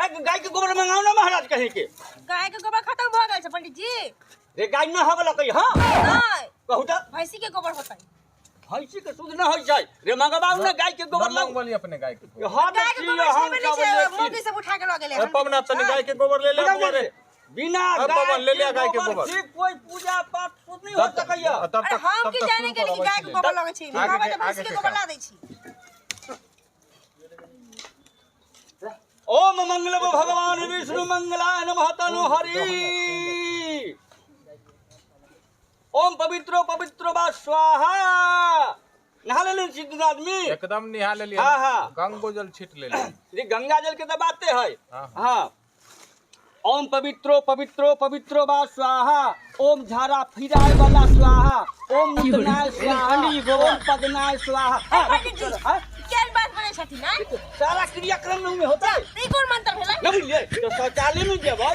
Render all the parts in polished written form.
गाय गाय के गोबर मंगाओ ना महाराज कहीं के। गाय के गोबर खत्म भऽ गेल छै पंडित जी। रे गाय न होबे कही। हां नहीं, कहू तऽ। भैंसी के गोबर होतै। भैंसी के शुद्ध न होइ छै रे, मंगवाउ ना गाय के गोबर। न लाउ। मंगवली अपने गाय के गोबर। हम गाय के छी गोबर हम छेबे नहि सब छै, लेकिन मौगी सब उठा के लऽ गेलै। ए पवना, तनी गाय के गोबर ले ले बुझल बौआ रे। छै? बिना अब गाय पवन, ले लिया गाय के गोबर। से कोई पूजा पाठ शुद्ध नहीं हो तब तक सकैया। तब अरे तक हम तब की तक जाने शुरू गेली कि करबै गाय के छलै। गोबर लगै छै। आगे कहबै के तऽ भैंसी आगे के के गोबर काम। ला दै छी। ओम मंगल भगवान विष्णु मंगलाय नमः तनु हरि ओम पवित्रो पवित्रो बा स्वाहा। नहा लेली छी दुनू आदमी? एकदम निहा लेलियै। हाँ, हाँ। गंगो जल छीट लेलियै। ये गंगा जल के तो बाते है। हाँ। हाँ, ओम पवित्रो पवित्रो पवित्रो बा स्वाहा, ओम झाड़ा फिराए वाला स्वाहा, ओम मुतनाय स्वाहा, ओम पदनाय स्वाहा। ए पंडित जी, हाँ? केहन बात बजै छथिन आँय? सारा क्रियाक्रम में होता है। ई कोन मंत्र भेलै? न बुझलियै तो शौचालय में जेबै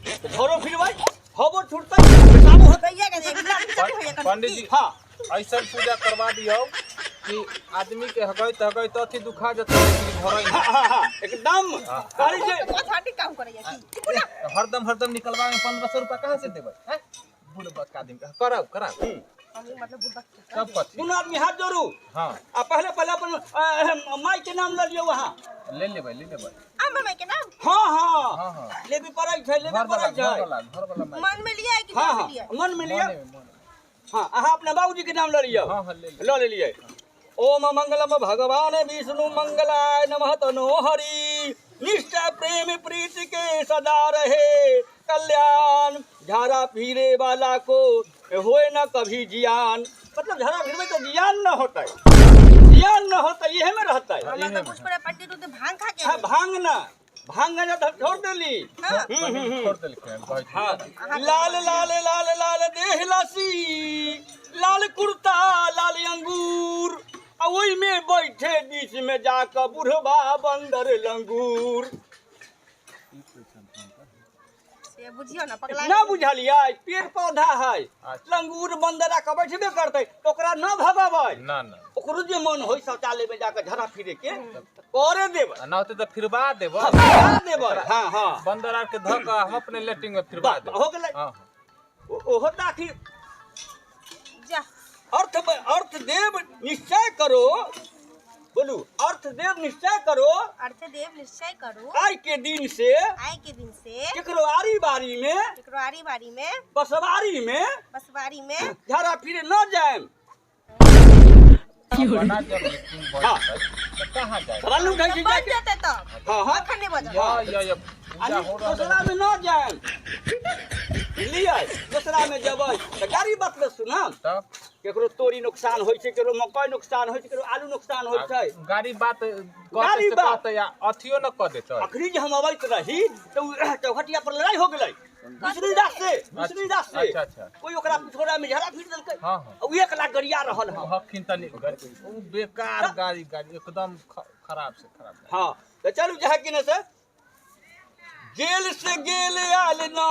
तऽ झोरो फिरबै, हबो छूटतै, पेशाबो होतै। भैया के एक लाख चली होइया कनि। पंडित जी, हाँ। ऐसा पूजा करवा दियौ कि आदमी के हगैत हगैत अथी दुखा जेतै लेकिन घरे हाँ हाँ हाँ, एकदम कहै छै। बहुत हार्दिक काम करैया की चुप ना। हरदम हरदम निकलवा में 1500 रुपया कहाँ से देबै हैं? बुढ़बक आदमी के कराउ कराउ। हम मतलब बुढ़बक के। सब कथी। दुनू आदमी हाथ जोड़ू। हाँ। आ पहले पहले अपन माई के नाम लऽ लियौ अहाँ। ले लेबै, ले लेबै। आम माई के नाम। हाँ हाँ। हाँ हाँ। लेबे पड़ै छै, लेबे घर पड़ै वाला छै। घर वाला घर वाला माई। मन में लिया है कि हाँ मन हाँ में लिया? मन में लिअ। मने में, मने में। हाँ, अहाँ अपना बाबूजी के नाम लऽ लियौ। हाँ हाँ, ले ले। लऽ लेलियै। ओम मंगलम भगवान विष्णु मंगलाय नमः तनो हरि निष्ठा प्रेम प्रीति के सदा रहे कल्याण, झाड़ा फिरे वाला को होए न कभी जियान। मतलब झाड़ा फिरबै तऽ जियान न होतै, जियान न होतै, इहे में रहतै। हमरा तऽ बुझ पड़े पंडित उते भांग खा के। हाँ, भांग न, भांग न तऽ छोड़ देली। हाँ। पंडित छोड़ देलखिन कहै छै। हाँ, लाल लाल लाल लाल देह लसी, लाल कुर्ता, लाल अंगूर, आ ओहिमे बैठे बीच में जाकऽ बुढ़बा बंदर लंगूर। से बुझियो ना पगला। ना बुझलियै? पेड़ पौधा है। अच्छा। लंगूर बंदर आके बैठबे करतै तऽ ओकरा न भगबै। ना ना। ओकरो जे मन होइ शौचालय में जाकऽ झड़ा फिरे के तऽ करे देबै। आ ना होतै तऽ फिरबा देबै। हाँ, फिरबा देबै। हाँ हाँ। बंदर आर के धऽ कऽ हम अपने लेट्रिन में फिरबा वाह, देबै। हो गेलै। हाँ हाँ। ओहो तऽ आखिर जा। अर्थ अर्थ देव निश्चय करो, बोलू, अर्थ देव निश्चय करो। अर्थ देव निश्चय करू। आइ के दिन से, आइ के दिन से, केकरो आरी बारी में, केकरो आरी बारी में, बसवारी में, बसवारी में झाड़ा फिरे न जाएम। अब बना जब लेट्रिन बन हाँ। जेतै तऽ कहाँ जाए? सवाल नहीं उठै छै बन जाके। जेतै तब। हाँ हाँ। अखन नहि बजल। या या या पूजा आ हो रहल दोसरा है। में न जाएम, बुझलियै? दोसरा में जेबै तऽ गाड़ी बतबै सुनम। तब केकरो तोरी नुकसान होइ छै, केकरो मकई नुकसान होइ छै, केकरो आलू नुकसान होइ छै। गाड़ी बात गाड़ी कहते से बात। कहते या अथियो न कऽ देतै। अखनी जे हम अबैत रही तऽ उ चौखटिया पर लड़ाई हो गेलै विष्णुदास से, विष्णुदास से। अच्छा अच्छा। कोई ओकरा पिछोड़ा में झड़ा फिर देलकै। हाँ हाँ। आ उ 1 लाख गरिया रहल हँ। हखिन तनी उ बेकार गाड़ी, गाड़ी एकदम खराब से खराब गाड़ी। हाँ, तऽ चलू, जहाँ कि ने से गेल से गेल, आयल न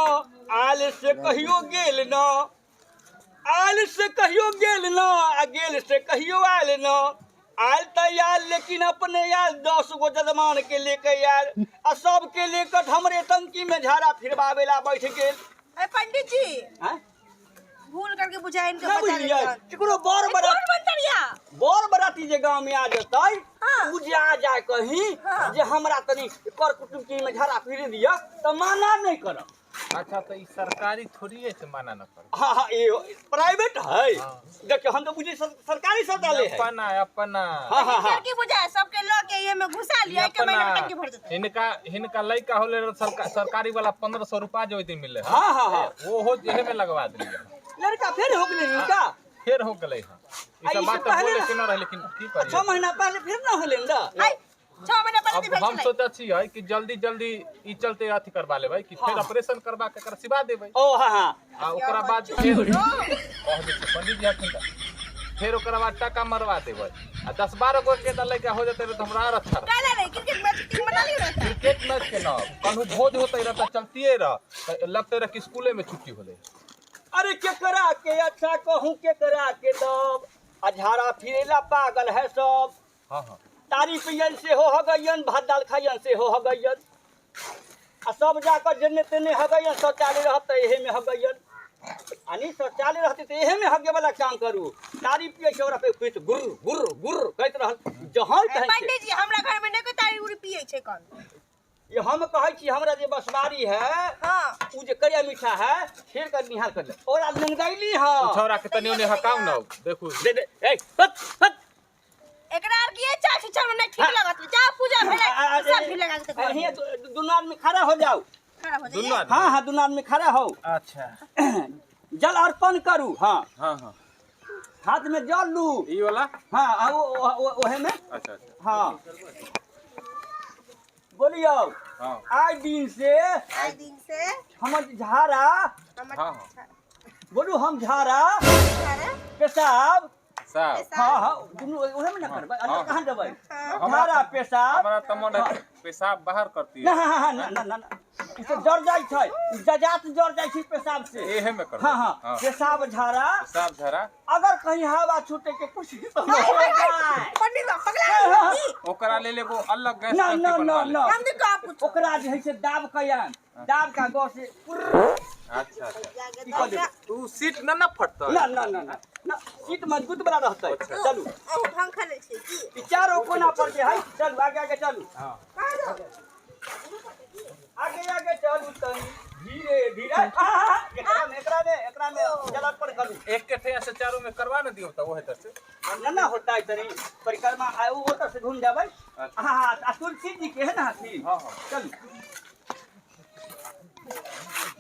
आयल से कहियो गेल न, आयल से कहियो गेल न, आ गेल से कहियो आयल न। आयल तऽ आयल लेकिन अपने आयल, 10 गो जजमान के लेके आयल, आ सबके लेकर हमरे टंकी में झाड़ा फिरबावे ला बैठ गेल। ए पंडित जी, आँय? भूल करके बुझाइन के ना बचा बुझलियै? लेलियन। केकरो बर ए, बरात कोन मंतरिया? बर बराती जे गाँव में आ जेतै, हाँ। उ जे आ जाय कहीं, जे हमरा तनी कर कुटुम के में झाड़ा फिर दिअ तऽ माना नहीं करब। अच्छा, तऽ ई सरकारी थोड़ी है से मना न कर। हाँ हाँ, ये प्राइवेट है। हाँ। देखियो, हम तो बुझे सरकारी शौचालय है। अपना अपना। हाँ हाँ हाँ। की बुझाए सबके ल के ये में घुसा लिया, एक महीना में टंकी भर जेतै। हिनका हिनका लड़का होले रहे, सरकारी वाला 1500 रुपा जो ओहि दिन मिले। हाँ हाँ हाँ। ओहो जेहे में लगवा देलियै। लड़का फिर हो गेलै हिनका? फेर हो गेलै हँ। ई आ सब ई बात से तऽ पहले बोले के न रहे, लेकिन की 6 करियै। महीना पहले फिर ना होलै ना? हाय, 6 महीना पहले अब भेल हम छलै। सोचै छियै कि जल्दी जल्दी ई चलते अथी करवा लेबै कि फेर हाँ। ऑपरेशन करवा के एकरा सिवा देबै। ओ हाँ हाँ। आ ओकरा बाद फेर कह दै छै पंडित जी हथिन तऽ फेर ओकरा बाद टाका मरवा देबै, आ 10-12 गो के तऽ लड़का हो जेतै तऽ हमरा आर अच्छा रहतै। काहे रे क्रिकेट मैच टीम बना लियो रहता। क्रिकेट मैच के न, कन्हू भोज होते रह तऽ चलतिए रह तऽ लगते रह कि स्कूले में छुट्टी होले। अरे केकरा के अच्छा कहूँ, केकरा के दब, आ झाड़ा फिरेला पागल है सब। हाँ हाँ। तारी पियन से हो गयन, भात दाल खायन से हो गयन। आ सब जाकऽ जेने तेने हगैयन, शौचालय रहत तऽ एहेमे हगैयन, आ नहि शौचालय रहतै तऽ एहेमे हगेवला काम करू। तारी पियै छै ओकरा पे किछु गुर गुर गुर कहैत रहल जहाँ तहाँ छै। पंडित जी, हमरा घर में नहीं कोई तारी उरी पिए छै कन। ये हम कहै छी, हमरा जे बसवारी है, उ जे करिया मीठा है, फेर कर निहाल कर ले ओकरा नंगदैली है। छौड़ा के तनी ओने हकाउ न, देखू। दे दे, ए हट हट। एकरा आर के चाल छुछल में नहीं ठीक लगत। जा पूजा भेलै सब भी लगा के घर हियां दुनू आदमी खड़ा हो जाओ। खड़ा हो दुनू जाइए। आदमी? हाँ हाँ, दुनू आदमी खड़ा हो। अच्छा। जल अर्पण करू। हाँ। हाँ हाँ। हाथ में जल लू। ई वाला? हाँ, आ ओहे में। अच्छा अच्छा। हाँ, बोलियो। हाँ। आइ दिन से, आइ दिन से हमर झाड़ा, हमर हाँ, हाँ। बोलू, हम झाड़ा झाड़ा पेशाब साहब। हाँ हाँ, दुनू ओहे में ना करबै, अलग हाँ। कहाँ देबै? हाँ। झाड़ा पेशाब। हमरा तऽ मन है पेशाब बाहर करती। ना ना ना ना ना ना, ई तऽ जर जाइ छै, ई जजात जर जाइ छै पेशाब से। एहे में करबै? हाँ हाँ, पेशाब झाड़ा। पेशाब झाड़ा। अगर कहीं हवा छूटे के कुछ भी हो जाए, पंडित बाबा पगला गेल की? ओकरा लेल एगो अलग गैस ना टंकी ना बनवा ना ले। ना। हम देखो आप कुछ ओकरा जे है से दाब के आन, दाब का गौ से पुर्र। अच्छा अच्छा। की कऽ देबै? तू सीट न ना फटतै? ना ना ना ना ना, सीट मजबूत बला रहतै। चलू। ओ पंखा ले छै की? ई चारो कोना पर जे है, चलू आगे आगे चलू। हाँ। आगे आगे चलू, तनी धीरे धीरे। आ, आ, आ, एकरा में एकरा में एकरा में जल अर्पण करू। एक के ठेया से चारों में करवा न दियो त ओहे तर से। ना ना, होता है तनी परिक्रमा आ ओ ओतऽ से घूम जाबै। अच्छा। हाँ हाँ, आ तुलसी जी के है ना हथिन? हाँ, हाँ। चलू,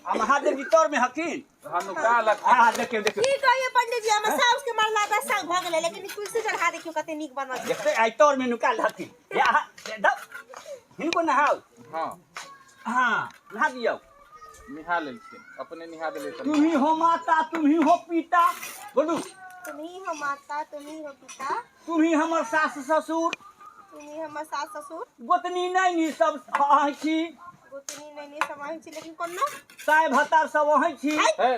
आ महादेव जी तोर में हथिन। हम का लग हाँ हाँ, देखियौ देखियौ। की कहिए पंडित जी, हमर साउस के मरला 10 साल भऽ गेलै, लेकिन ई तुलसी चढ़ा देखियौ कते नीक बनल छै। देखते आई तोर में नुकाल हथिन। हे अहाँ दौ हिनको नहाउ। हाँ। हाँ, नहा दियौ। निहा लेलखिन, अपने निहा देले त। तुम ही हो माता, तुम ही हो पिता, बोलू। तुम ही हो माता, तुम ही हो पिता। तुम ही हमर सास ससुर। तुम ही हमर सास ससुर। गोतनी नैनी सब अहाँ छी। गोतनी नैनी सब अहीं छी, लेकिन कोना साहेब हतार सब अहाँ छी। हे।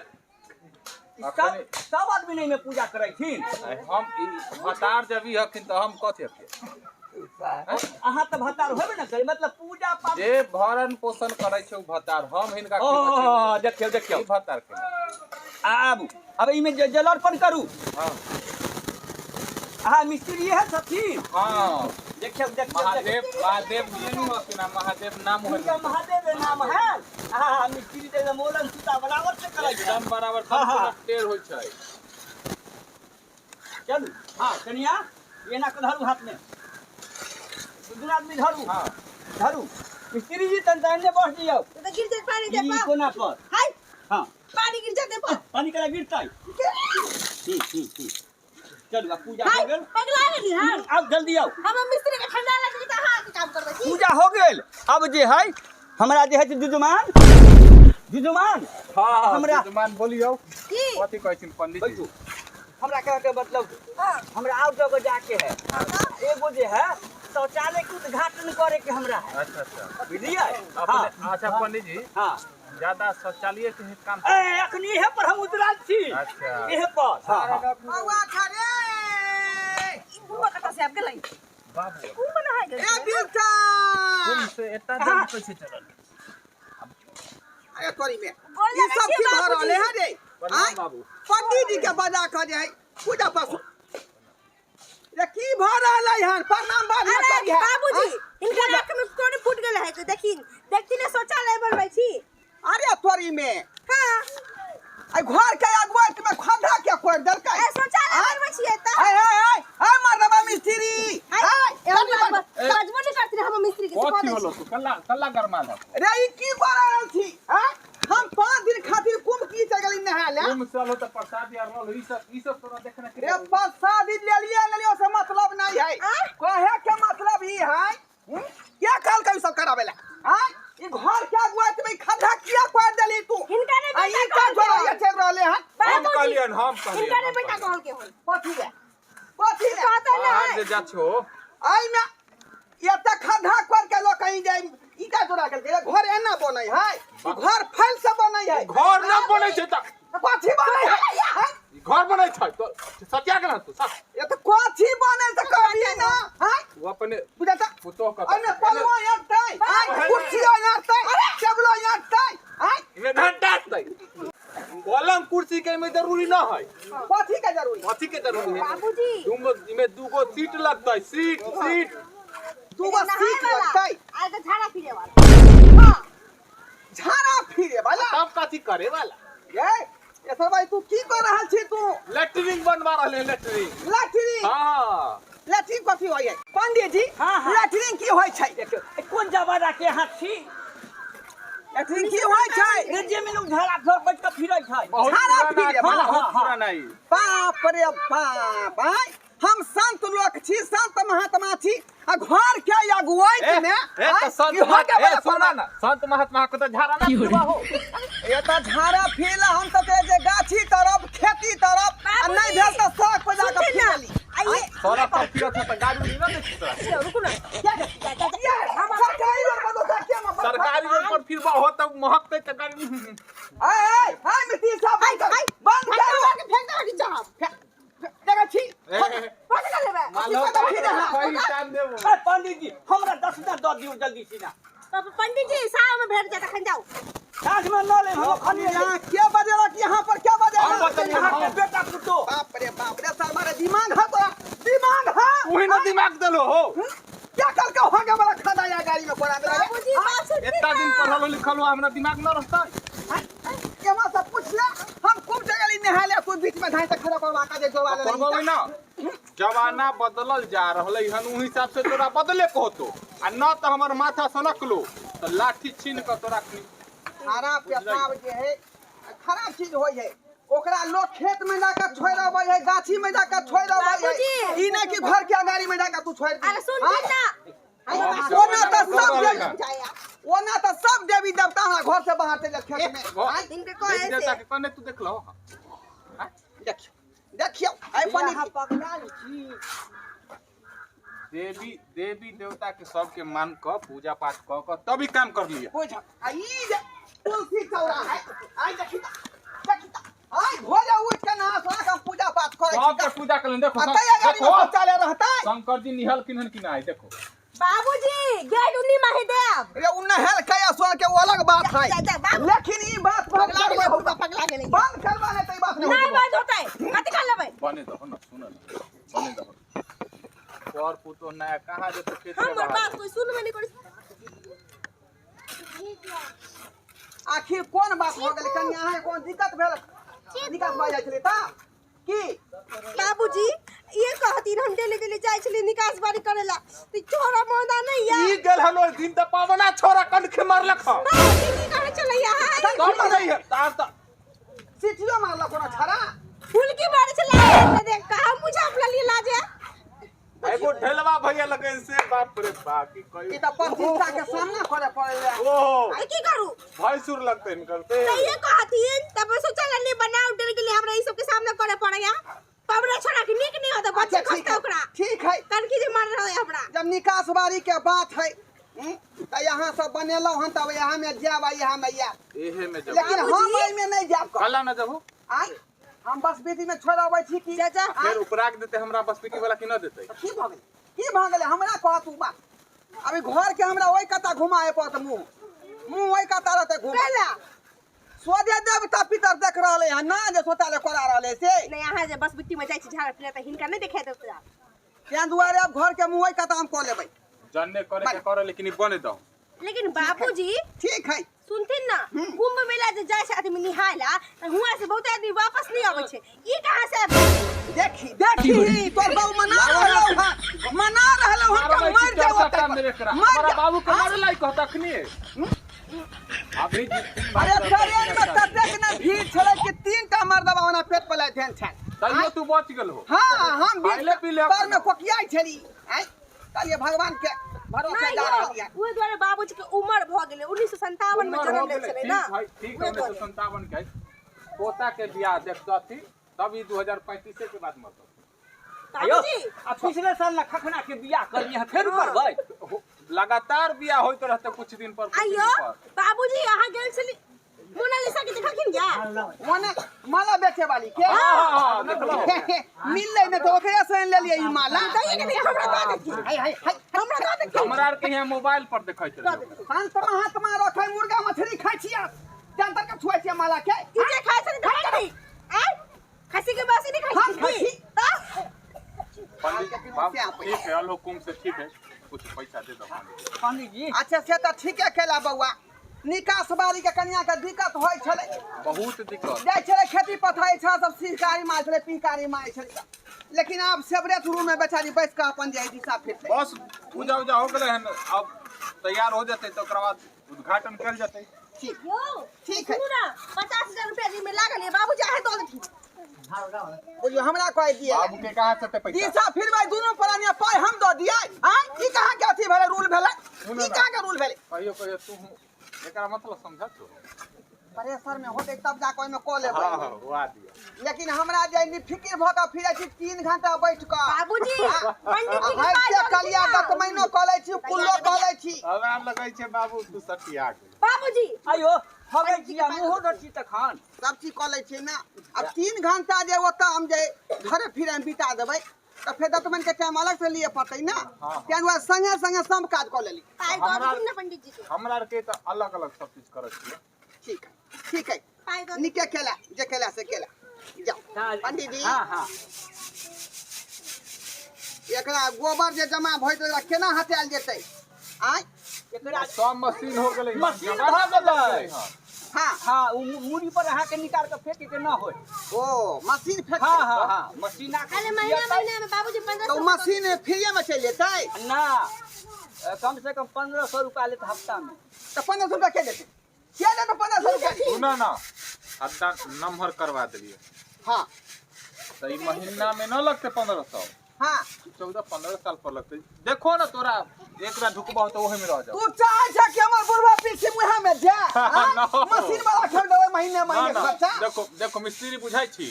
सब सब आदमी नहीं में पूजा करै छिन। हम ई भतार जब ई हखिन त हम कथि हखिन? अहाँ तऽ भतार होबे ने करी, मतलब पूजा पाठ जे भरण पोषण करै छै उ भतार, हम हिनका की ओ बचेबै? देखियौ देखियौ। ई भतार के आबू, अब एहिमे जल अर्पण करू। हाँ। अहाँ मिस्त्री है छथिन? हाँ। देखियौ देखियौ देखियौ। महादेव महादेव जी नु हखिन आ महादेव नाम होय। हिनका महादेव नाम है। अहाँ मिस्त्री तऽ एकदम मोलन सीता बराबर से करै छै। एकदम बराबर। हाँ, हाँ। सब टेढ़ होइ छै। चलू। हाँ कनिया, एना कऽ धरू हाथ में, दुनू आदमी धरू। हाँ। धरू। मिस्त्री जी, तन एने बस दियौ। तो गिर जाए पानी दे ई पा। कोना पर। हाय। हाँ। पानी गिर जाते पर। पानी करा गिरतै। हम्म। चलू, आब पूजा हो हाय गेल। पगला गेली। हां। आब जल्दी आउ। हम मिस्त्री के ठंडा लग तऽ अहाँ के काम करबै छी। पूजा हो गेल। अब जे है हमरा जे है से जुजुमान जुजुमान। हाँ। हमरा- यजमान, बोलियौ। की? कथि कहै छिन पंडित जी? बैठू। हमरा कहे के मतलब, हाँ। हमरा और जगह जाके है। हाँ तऽ एगो जे है शौचालय के उद्घाटन करे के हमरा है। अच्छा अच्छा। बुझलियै? हाँ। अपने अच्छा पंडित जी, हाँ। ज्यादा शौचालय के ही काम। ए अखनी इहे पर हम उतरल छी। अच्छा। इहे पर, हाँ हाँ। बौआ खरे। ई बुढ़वा कतऽ से आबि गेलै? बाबू। कोन बना गेल? ए बिलटा। तुम से एतना जल्दी कैसे चलल? अरे तोरी में गोर ई लगै सब छियै की भऽ बाबूजी। रहलै है रे? प्रणाम आँय? बाबू। पंडित जी के बजा कऽ जे है पूजा पाठ रे, की भऽ रहलै हन? प्रणाम बाबू। अरे करिहे। बाबूजी, आँय? हिनकर आँख में कोन फूट गेल है? देखिन देखथिन ने, शौचालय बनबै छी। अरे तोरी में। हाँ। आई घर के अगुआइत में खड्डा के कोरि देलकै? ए शौचालय आँय? बनबै छियै तऽ। आय आय आय आय मर्दबा मिस्त्री। हाय, आय एहन तनी बात बाजबो नहि करथिन हम मिस्त्री के। कथी सिखा दै होलो? छी। तू कल्ला कल्ला गरमा लग। रे, ई की कर रहल छी? आँय? हम 5 दिन खातिर कुंभ की चल गेली नहाय ले। तुम चलो त प्रसाद यार रहल, ई सब तोरा देखना के। रे, प्रसादी लेलिए लेलिए से मतलब नहीं है। आँय? कहे के मतलब ई है, क्या कहलकै ई सब कराबै ला? आँय, ई घर के अगुआइत में ई खड्डा किया कोरि देली तू? हिनका नहि आ ई बेटा का कहलकै जोड़ैया हन। चलि रहले हन? हम बाबूजी, कहलियन, हम कहलियन। हिनका नहि हम बेटा कहलियन। कहलकै हन। कथी रे, कथी रे? कहतै बाहर नहि। जे जा छो। एहिमे एते खड्डा कोरि के लोक कहीं जाय, ईटा जोड़ा के घर एना बनै है? ई घर फैल से बनै है। घर न बनै छै त कथी बनै है? आँय? ई घर बनै छै तो सत्या के ना तू सच। ये तऽ कथी बनै तऽ कहलियै ना? आँय? वो अपने बुझा तऽ पुतोह के एने पलवा अटतै, आँय, कुर्सी अटतै, टेबुलो। कुर्सी के में जरूरी न है। कथी के जरूरी? कथी के जरूरी है? बाबूजी। तुम इमे दूगो सीट लगतै, सीट सीट दू गो सीट लगतै। आ एगो झाड़ा फिरे वाला। हां। झाड़ा फिरे वाला? तब कथी करे वाला? ये एसर भाई तू की कर रहल छी तू? लेटरिन बनवा रहले हैं, लेटरिन। लेटरिन? हाँ। लेटरिन कथी होय है पंडित जी? हाँ, हाँ। लेटरिन की होय छै? देखियौ, ए, कोन जमाना के अहाँ छी? लेटरिन की होय छै? रे जे में लोग झाड़ा घर बैठ के फिरै छै। बहुत झाड़ा पुराना फिरे वाला। बहुत हाँ, हाँ। पुराना ई। बाप रे बाप, आय हम संत लोक छी, संत महात्मा छी, आ घर के अगुवाई ए, में ए, आय, तो संत ई होके ए, वाला सुना कोना? ना, संत महात्मा को तो झाड़ा ना फिरवा हो। ये तो झाड़ा फिरला, हम तो ते जे गाछी तरफ खेती तरफ आ नहीं भेल तो सड़क पर जाके सुनते ना। फिरली। आइए। सड़क पर फिरत हो तो गाड़ी उड़ी ना देखी तोरा। रुको ना। क्या जा, जा, जा। ये सरकारी रोड पर तो क्या मत सरकारी रोड पर फिरवा हो तो महकते तो गाड़ी। आय आय आय मिस्त्री साहब, बंद कर, बंद करो। फेंक दो कि चाहब। देखै छी। ए, ए, ए, बंद कर लेबै। मालो, कथी रहा? सही टाइम देबो। ए, पंडित जी, हमरा दक्षिणा दऽ दियौ जल्दी सीना। पंडित जी साहब में भेट जाता खन जाओ। साँझ में न लेब हम खाली। यहाँ क्या बजेलक? यहाँ पर क्या हम बजेलक? बतेलियै, अहाँके हम। बेटा पुतोह। बाप रे बाप रे, सर मारे दिमाग है तोरा, दिमाग है। उही ना दिमाग देलो हो। क्या कल के होगे वाला खादा या गाड़ी में कोरा देला रे? बाबूजी बात सुनते इतना दिन पढ़ल लिखल हो, हमरा दिमाग न रहता। केमा सब पूछ ले, हम खूब जगह ली नहा ले, तू बीच में धाई से खड़ा करवा के जे जोड़ा ले। करबो ना, जमाना बदलल जा रहलै हन, उ हिसाब से तोरा बदले के होतो, आ न त हमर माथा सनकलो त लाठी छीन के तोरा खराब पेशाब जे है खराब चीज होय है, ओकरा लोग खेत में जाकर छोड़ अबै है, गाछी में जाकर छोड़ अबै है। बाबूजी। ई नहीं कि घर के अगाड़ी में जाकर तू छोड़ दी। अरे सुन हाँ? ना। ओना त सब देवी- जाया। ओना त सब देवी देवता हमरा घर से बाहर चलि जाए खेत में। आँय? इनके कहे देवी से। देवता के कने तू देखलो? देखियौ देखियौ आइ पंडित अहाँ जी। पकड़ाल छी। देवी देवी देवता के सबके मान क पूजा पाठ क क तभी काम कर लिया। बुझ आ ई जे तुलसी चौरा है, आइ देखी त, देखी त, आइ भोरे उठ के नहा सोना के हम पूजा पाठ करै छी। सबके पूजा कर देखो, आ तै अगाड़ी में देखो शौचालय रहतै। शंकर जी निहल किन्हन कि नहीं देखो। बाबूजी गेट उन्नी माहे देब। रे उ नहल के या सोन के वो अलग बात है, जा, जा, बाबू। लेकिन ई बात बंद पगला गेलै, करबै, हुनका पगला गेलै। बंद करबा नहीं त ई बात नहीं नहीं होतै। बंद होतै, कथी कर लेबै? बने दहो ना, सुन ना, बने दहो। पर पुतो नया कहाँ जेतै खेत में हमर बाहर। बात कोई सुनबे नहीं करै। आखिर कोन बात हो गेलै कन्या? अहाँके कोन दिक्कत भेल? निकास भऽ जाइ छलै तऽ की? बाबूजी ये कहतीन हम डेली डेली जाइ छली निकास बारी करेला त छोरा मोदा नहीं या। ई गेल हन ओहि दिन त पावना छोरा कनखे मारलक हन। बाबूजी की कहे चलैया है? तब मरै है तार त सीटियो मारलक कोनो छड़ा? फुलकी मारे छला देख कहा मुझे अपना लिए लाजे। एगो ढेलवा भैया लगन से, बाप रे बाप, की ई कहियो। तऽ प्रतिष्ठा के सामना करे पड़ै। ओहो। आ की करू? भैंसुर लगते हिनकर से। त ये कहतीन तब सोचल नहीं बनाओ डर के लिए हमरा ई सब के सामना करे पड़ैया। पबरा छोड़ा के नीक नहीं होता, बच्चा अच्छा, ठीक खसता है, ओकरा। ठीक है। कनखी जे मार रहा है हमरा। जब निकास बारी के बात है तऽ यहाँ सब बनेलहुँ हन, तब यहाँ में जायब आ यहाँ में आयब। एहे में जब लेकिन हम बाबूजी। एहिमे नहीं जायब कऽ। कला न जबो। आँय, हम बस बेटी में छोड़ अबै छी की? जा, जा। फेर उपराग देते हमरा बसपिटी वाला कि न देते? की भऽ गेलै, की भऽ गेलै? हमरा कहत तू बात। अभी घर के हमरा ओहि कता घुमाए पड़त, मुँह मुँह ओहि कता रहतै घुमा। कैला? सोझे देवता पितर देख रहलै हन ना जे शौचालय करा रहलै से। नहीं अहाँ जे बस बिट्टी में जाइ छी झाड़ा फिरे त हिनका नहीं देखाय देब तोरा। तें दुआरे अब घर के मुँह ओहि कता हम कऽ लेबै। जन्ने करे के करे, लेकिन ई बने दहो। लेकिन बाबूजी ठीक है। सुनथिन ना, कुंभ मेला जे जाइ छै आदमी निहाय ला त हुआं से बहुत आदमी वापस नहीं आबै छै, ई कहाँ से आबि गेलै? देखी देखी तोर बाबू मना रहलौ हन, मना रहलौ हन कि मर जाओ चर्चा ओतै काम पर। मेरे करा मर हमारा जा। बाबू के मारे लायक कहत अखनी। अभी अरे ट्रेन में ततेक ने भीड़ छलै कि तीन टा मर्दबा ओना पेट पर लाथि छल। तैयो तू बच गेल हो। हाँ, हम भीड़ खाइले पीले पर में कोकियाइ छली। आँय, कहलियै भगवान के भरोसे नहीं जा यौ, रहलियै। ओहि दुआरे बाबूजी के उम्र भऽ गेलै, 1957 में उमर जन्म हो लेल गेलै, छलै ना। ठीक है, ठीक उहे है, 1957 के है। पोता के बियाह देखतथी तब ई 2035 के बाद मरतौ। आयो, बाबूजी आ पिछले साल ना खखना के बियाह करलियै हँ, फेर करबै? लगातार बियाह होइत रहते कुछ दिन पर, कुछ दिन आइयो पर। बाबूजी अहाँ गेल छली मोनालिसा के देखलखिन या? मने माला बेचे वाली के? हाँ, हाँ, देखलहुँ। मिललै नहि तऽ ओकरे से आनि लेलियै ई माला। दैये के नहीं, हमरा दऽ देथिन। हाय हाय हाय। हमरा दऽ देथिन। हमरा आर के यहाँ मोबाइल पर देखैत रहे। संत महात्मा रखै मुर्गा मछली खाइ छियै। जंतर के छुआइ छियै माला के। ई जे खाइ छै ने खाइ आय खसी के बासी नहीं खाइ हम खसी? तऽ पंडित जी बाबू, ठीक है, अल हुकुम से ठीक है, कुछ पैसा दे दो पंडित जी। पंडित जी अच्छा से तऽ ठीके केला बौआ। निकास बारी के कनिया के दिक्कत होइ छलै, बहुत दिक्कत जाइ छलै खेती पथारी छला, सब सिहकारी मारै छलै, पिहकारी मारै छलै, लेकिन आब सेपरेट रूम में बेचारी बैस कऽ अपन जे दिशा फिरतै। बस पूजा उजा हो गेलै हन, अब तैयार हो जेतै तऽ ओकरा बाद उद्घाटन कयल जेतै। ठीक यौ ठीक है। सुनू ना, 50,000 रुपया जी में लागल है, बाबूजी अहें दऽ देथिन। बुझियौ हमरा कहि दिए बाबू के कहाँ से पैसा? दिशा फिरबै दुनू प्राणी पाइ हम दऽ दियै। आँय ई कहाँ के अथी भेलै, रूल भेलै? सुनू ई ना। कहाँ के रूल भेलै? कहियो कहियो तू एकरा मतलब समझा छो। प्रेशर में होतै तब जा कऽ ओहिमे कऽ लेबै। हाँ हाँ हुआ दिया। लेकिन हमरा जे निफिकिर भऽ कऽ फिरै छी 3 घंटा बैठ कऽ। बाबूजी पंडित जी के हाथ पाइ के दऽ देथिन कलिया ना। दतमैनो कऽ लै छी, कुल्लो कऽ लै छी। हमरा लगै छै बाबू तू सटिया गेल। बाबूजी आइयो हगे छी आ मुँहो डर छी तखन सब चीज कऽ लै छियै ने। आब 3 घंटा जे ओतऽ हम जे घरे फिरे मे बिता देबै तऽ फेर दतमैन के टाइम अलग से लिए पड़तै ने, ताहि दुआरे संगे संगे सब काज कऽ लेली। पाइ दऽ देथिन ने पंडित जी के। हमरा आर के तऽ अलग अलग सब चीज करै छियै। ठीक है ठीक है, पाइ दऽ नीके केला जे केला से केला। जाओ पंडित जी। हाँ हाँ एकरा गोबर जे जमा भऽ जेतै एकरा केना हटायल जेतै? आँय एकरा सब मशीन हो गेलै। मशीन भऽ गेलै। हाँ हाँ उ मूड़ी पर अहाँके निकाल के फेंके के न होय। ओ मशीन फेंक। हाँ हाँ हाँ मशीन आ अरे महीना महीना में बाबूजी 1500 तो मशीन फ्रीए में चलि जेतै ना, कम से कम 1500 रुपया लेत हफ्ता में। तऽ 1500 रुपया के देतै? के देतै 1500 रुपया? सुना ना, हद्दा नम्हर करवा देलियै। हाँ तऽ ई महीना में न लगतै 1500। हाँ 14-15 साल पर लगतै। देखो ना तोरा एकरा ढुकबा तो ओहे में रह जाओ। तू चाहे छै कि हमर बुढ़वा पीछे मुँहे में जाए? नो। मशीन वाला खेल देबै महीने ना महीने ना, खर्चा। देखो देखो मिस्त्री बुझाइ छी,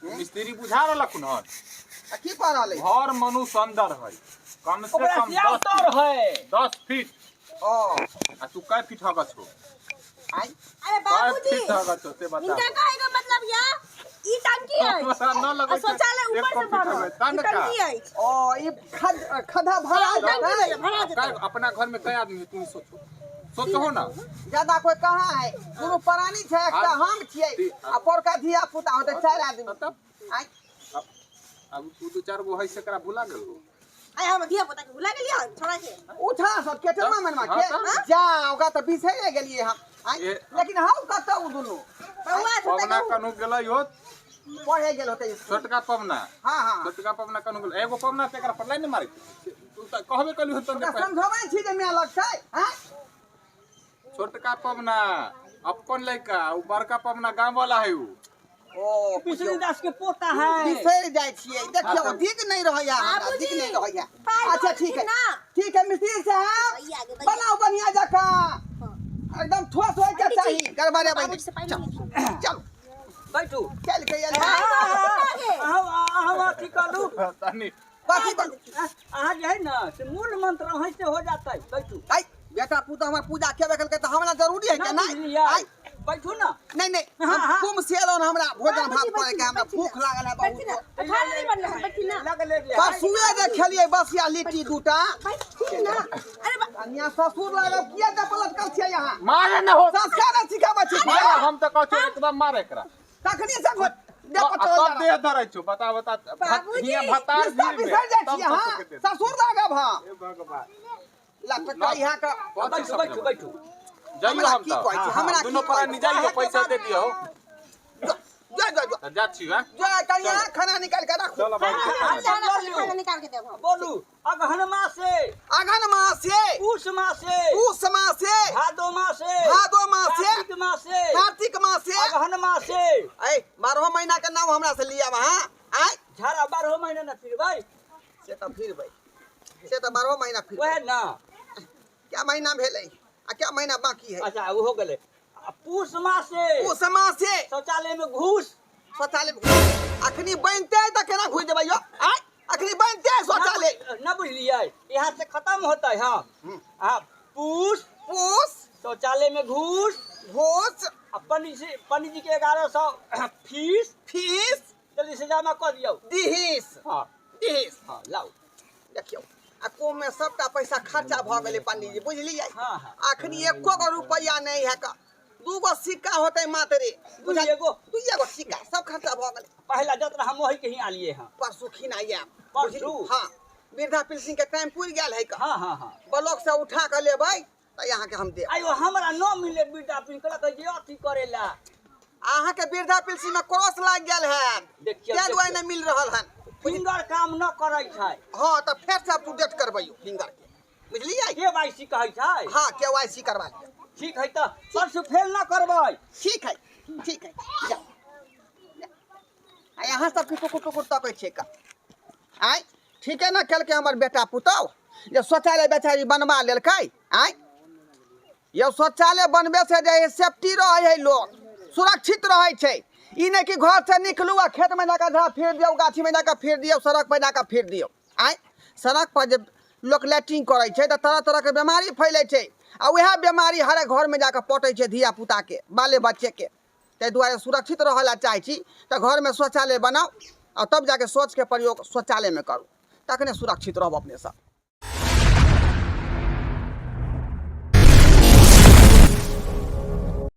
मिस्त्री बुझा रहलक हन। आ की कह रहल है? घर मनुष्य अंदर है, कम से ओकरा कम सियाल तर है 10 फीट। ओ आ तू कै फीट हगा छो? आइ अरे कै बाबूजी फीट हगा छो से बता। इनका कहे का मतलब या ई टंकी है हमरा न लगै आ शौचालय छै ऊपर एक से फीट भरल। हगा, तन ई का। टंकी है। ओ ई खद्दा भरा टंकी जेतै। भेलै, भरा जेतै। कै अपना घर में कै आदमी है तू सोचो, सोचो ना। ज्यादा कोई कहाँ है, दुनू प्राणी छै, एकटा हम छियै आ पौरका धिया पुता होतै 4 आदमी। तब आइ अब तू 2-4 गो है से एकरा भुला गेल हो। आय हम धिया पुता के भुला गेलियै हन छोड़ा के। उठा सब केटमा मनमा के हाँ, जा ओकरा तऽ बिसरि गेलियै हम। आइ लेकिन हम कतऽ उ दुनू बौआ छोटा पवना कनु गेलै होत, पढ़े गेल होतै स्कूल। छोटका पवना। हाँ हाँ छोटका पवना कनु गेल, एगो पवना ते एकरा पर लाइन मारै तू तऽ कहबे कलू होत ओकरा समझबै छी जे माय लगतै। हाँ छोटका पवना अपन लड़का, उ बड़का पवना गांव वाला है उ। ओ विष्णुदास के पोता है। बिसरि जाइ छियै, देखियौ दिक नहि रहैया हमरा, दिक नहि रहैया। अच्छा ठीक है ठीक है मिस्त्री साहब बनाओ बढ़िया जकाँ, एकदम ठोस होय के चाही, गड़बड़े बाबूजी से पाइ नहीं। चल बैठू चल के आयल। अहाँ अथी करू तनी कथी करू? अहाँ जे है ना से मूल मंत्र अहीं से हो जाता है। बैठू। आई बेटा पुतोह हमर पूजा केबे केलकै तऽ हमरा जरूरी है के ना नहि? बुझलियै? आई बैठू ना। नहीं नहीं, हम कुम से एलहुँ हमरा भोजन भात करे के, हमरा भूख लागल है बैठी ना, बहुत। खाना नहीं बनल है, बैठी ना। लगले जे है। परसुए जे खेलियै बसिया लिट्टी दूटा। बैठी ना। अरे कन्या ससुर लागल किया दे पलटकल छियै यहाँ? मारे न हो, संस्कार नहि सिखाबै छी। मारे हम तऽ कहै छियौ एकदम मारे एकरा। तखनी से दे आ पटल तब देह धरै छौ, बता बता। बाबूजी, हियां भतार बिस्तर भीड़ में, बिसरि जाइ तब छियै अहाँ, ससुर के दे। ससुर लागब हम। हे भगवान। लटका यहाँ के। बैठू बैठू बैठू। जाइयो हमरा हम की तऽ। कहै छी, हमरा दुनू की प्राणी कहै छी? जाइयो, पैसा दे दियौ। जा जा जा तऽ जा छी हैं। जा कन्या खाना निकाल के राखू। चलो बाबू के खाना। खाना खाना निकाल के देब हम। बोलू अगहन मासे, अगहन मासे, पूस मासे, पूस मासे, भादो मासे, भादो मासे, कार्तिक मासे, कार्तिक मासे, अगहन मासे। ऐ 12 महीना के नाम हमरा से लिया वहाँ। आय झाड़ा 12 महीना न फिरबै। से तऽ फिरबै, से तऽ 12 महीना फिरबै। वएह ना। क्या महीना भेलै आ क्या महीना बाकी है? अच्छा ओ हो गेलै। आ पूस मासे, पूस मासे शौचालय में घूस। शौचालय में घूस। अखनी बनते तऽ केना घुस देबै यौ? आय अखनी बनते शौचालय। न बुझलियै, यहाँ से खत्म होतै। हाँ हाँ पूस, पूस शौचालय में घूस, घूस। आ पंडित जी के 1100 फीस, फीस जल्दी से जमा कऽ दियौ। दिहिस। हाँ दिहिस। हाँ लाउ। देखियौ आ कोम में सबटा पैसा खर्चा भऽ गेलै पंडित जी, बुझलियै? हाँ, हाँ। अखनी एको गो रुपैआ नहि है का। दूगो सिक्का होतै मात्रे। दुइएगो? दुइएगो सिक्का सब खर्चा भऽ गेलै। पहला जतरा हम वही के ही आलिए हैं। परसू खिन आयब। परसू? हँ, वृद्धा पेंशन के टाइम पुरि गेल है। हाँ हाँ हाँ ब्लॉक से उठा कऽ लेबै तऽ अहाँके हम देब। आयो, हमरा न मिले वृद्धा पेंशन, कहलक जे अथी करेला। अहाँके वृद्धा पेंशन में क्रॉस लागि गेल है। देखियौ, ताहि दुआरे देखियौ। नहि मिल रहल हन। फिंगर काम न करै छै। हँ, तऽ फेर से अप टू डेट करबैयौ फिंगर के, बुझलियै? के वाई सी कहै छै। हँ, के वाई सी करवा लिअ। ठीक है, तऽ परसू फेल न करबै। ठीक है, ठीक है, जाउ। आ यहाँ सबके टुकुर टुकुर तकै छियै का आँय? ठीके ने केलकै हमर बेटा पुतहु जे शौचालय बेचारी बनवा लेलकै। आँय यौ, शौचालय बनबे से जे है सेफ्टी रहै है, लोक सुरक्षित रहै छै। ई नहि कि घर से निकलू आ खेतमे जाकऽ झा फिर दियौ, गाछीमे जाकऽ फिर दियौ, सड़क पर जाकऽ फिर दियौ। आँय, सड़क पर जे लोक लैट्रिन करै छै तऽ तरह तरहके बेमारी फैलै छै आ उएह बेमारी हरेक घरमे जाकऽ पटै छै धिया पुताके, बाले बच्चेके। ताहि दुआरे सुरक्षित रहऽ लए चाहै छी तऽ घरमे शौचालय बनाउ आ तब जाके शौचके प्रयोग शौचालयमे करू, तखने सुरक्षित रहब अपने सब।